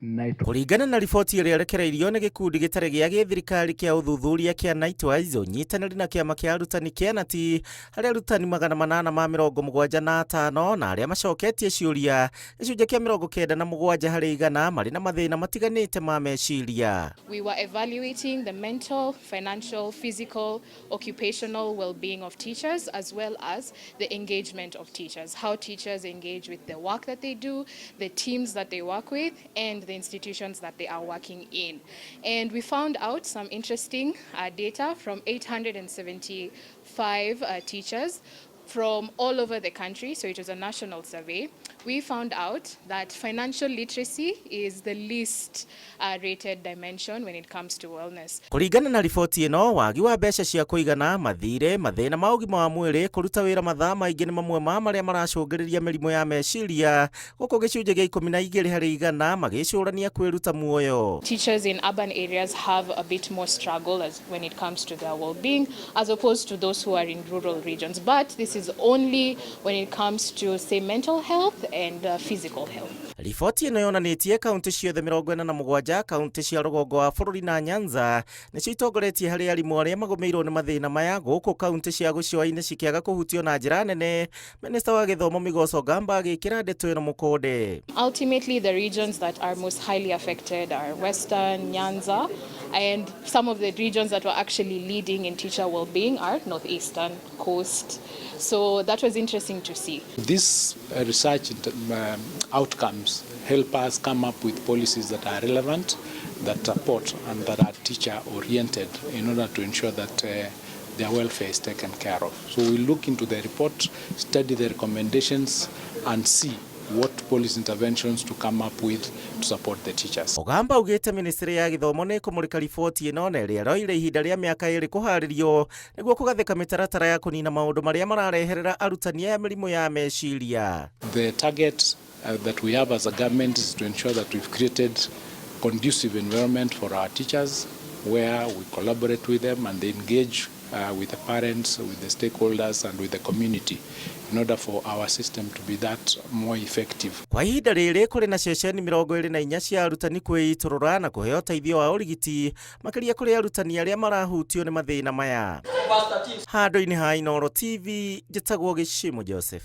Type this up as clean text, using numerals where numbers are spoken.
Kũringana na riboti ĩrĩa ĩrekereirio nĩ gĩkundi gĩtarĩ gĩa gĩthirikari kĩa ũthuthuria kĩa Knightwise ũnyitanĩri na kĩama kĩa arutani kĩa KNUT harĩ arutani 875 na arĩa macoketie ciũria gĩcunjĩ kĩa 97 harĩ igana marĩ na mathĩna matiganĩte ma meciria. We were evaluating the mental, financial, physical, occupational well-being of teachers, as well as the engagement of teachers, how teachers engage with the work that they do, the teams that they work with, and the institutions that they are working in. And we found out some interesting data from 875 teachers from all over the country, so it was a national survey. We found out that financial literacy is the least rated dimension when it comes to wellness. Kũringana na riboti ĩno, wagi wa mbeca cia kũigana, mathirĩ, mathĩna ma ũgima wa mwĩrĩ, kũruta wĩra mathaa maingĩ nĩ mamwe ma marĩa maracũngĩrĩria mĩrimũ ya meciria, gũkũ gĩcunjĩ gĩa 12% magĩcũrania kwĩruta muoyo. Teachers in urban areas have a bit more struggle as when it comes to their well-being as opposed to those who are in rural regions. But this is only when it comes to, say, mental health and physical health. Riboti ĩno yonanĩtie kaunti ciothe 47, kaunti cia rũgongo wa bũrũri na Nyanza nĩcio itongoretie harĩ arimũ arĩa magũmĩirwo nĩ mathĩna maya, gũkũ kaunti cia gĩcũa-inĩ cikĩaga kũhutio na njĩra nene. Minista wa gĩthomo Migos Ogamba agĩkĩra ndeto ĩno mũkonde. Ultimately, the regions that are most highly affected are Western, Nyanza, and some of the regions that were actually leading in teacher well-being are Northeastern, Coast. So that was interesting to see. These research outcomes help us come up with policies that are relevant, that support and that are teacher oriented in order to ensure that their welfare is taken care of. So we look into the report, study the recommendations and see what policy interventions to come up with to support the teachers. Ogamba augĩte ministry ya gĩthomo nĩ ĩkũmũrĩka riboti ĩno na ĩrĩa ĩroire ihinda rĩa mĩaka 2 kũharĩrio nĩguo kũgathĩka mĩtaratara ya kũnina maũndũ marĩa marareherera arutani aya mĩrimũ ya meciria. The target that we have as a government is to ensure that we've created conducive environment for our teachers where we collaborate with them and they engage with the parents, with the stakeholders and with the community in order for our system to be that more effective. Kwa ihinda rĩrĩ kũrĩ na ceceni 24 cia arutani kwĩitũrũra na kũheo ũteithio wa ũrigiti, makĩria kũrĩ arutani arĩa marahutio nĩ mathĩna maya. Handũ-inĩ ha Inooro TV, njĩtagwo Gĩcimo Joseph.